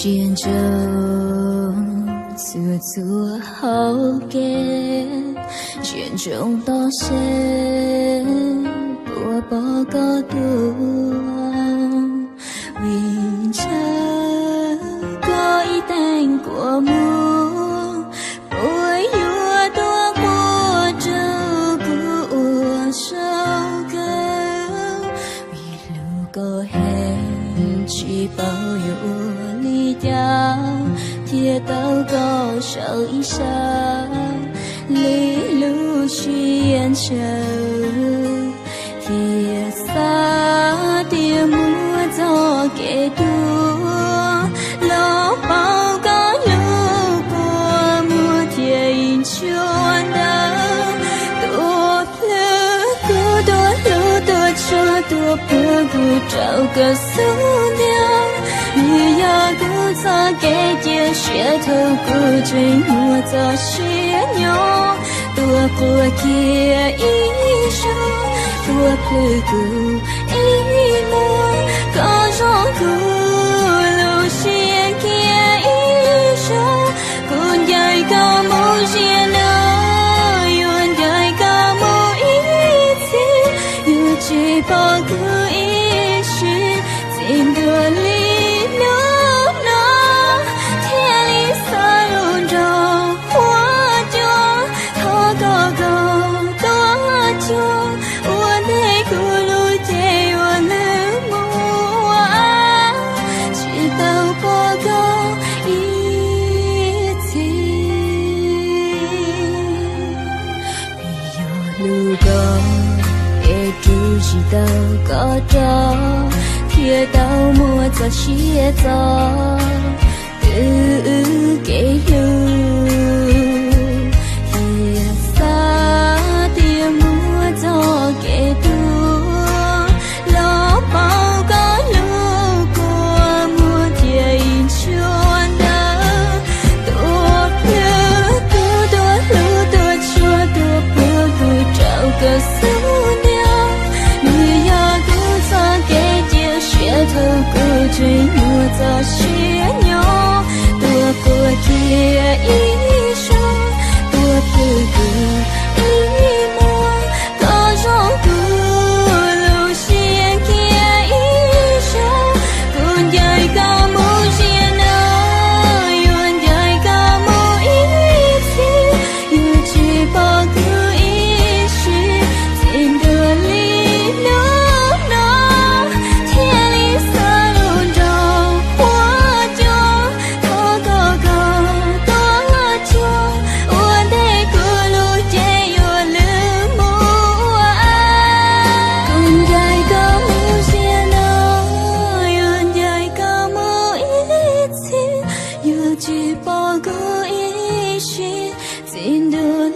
Ntsia ntsoov txhua txhua hauv kev, ntsia ntsoov toj siab puas pom koj tuaj. Vim ntshaw koj ib teev kua muag, puas yuav tuaj quaj rau kuv ua saum kawg. Vim hlub koj heev tsis paub yuav ua li cas, thiaj tau koj saum ib sab li lub siab ntshaw. Thiaj xav tias muaj txoj kev tuag, los paub koj hlub kua muag thiaj ib ntsuag ntawd tuaj plhws kuv, tuaj hlub tuaj tshua, tuaj puag kuv rau koj xub ntiag. Nws yog kuv txoj kev cia siab thaum kuv tseem muaj txoj sia nyob, tuaj quaj kiag ib zaug, tuaj plhws kuv ib hmos, koj zoo kuv lub siab kiag ib zaug. Kuv ncaim koj mus ziag no, yuav ncaim koj mus ib txhis, yuav tsis pom kuv ib sim, txij ntua li hnub no thiaj li xav lus nrog huab cua. Thov koj kom tuaj cuag ua ntej kuv lub cev yuav lwj mus ua tsis tau pom koj ib txhis. Vim yog hlub koj es rub tsis tau koj rog, thiaj tau muaj txoj sia txo twb wb kev hlub. Thiaj xav tias muaj txoj kev tuag, los paub koj hlub kua muag thiaj ib ntsuag ntawd tuaj plhws kuv, tuaj hlub tuaj tshua, tuaj puag kuv rau koj xub ntiag. Nws yog kuv txoj kev cia siab thaum kuv tseem muaj txoj sia nyob, tuaj quaj kiag ib zaug, tuaj plhws kuv ib hmos, koj zoo kuv lub siab kiag ib zaug. Kuv ncaim koj mus ziag no, yuav ncaim koj mus ib txhis, yuav tsis pom kuv ib sim, txij ntua li hnub no thiaj li xav lus nrog huab cua. Thov koj kom tuaj cuag ua ntej kuv lub cev yuav lwj mus ua. Kuv ncaim koj mus ziag no, yuav ncaim koj mus ib txhis, yuav tsis pom kuv ib sim, txij ntua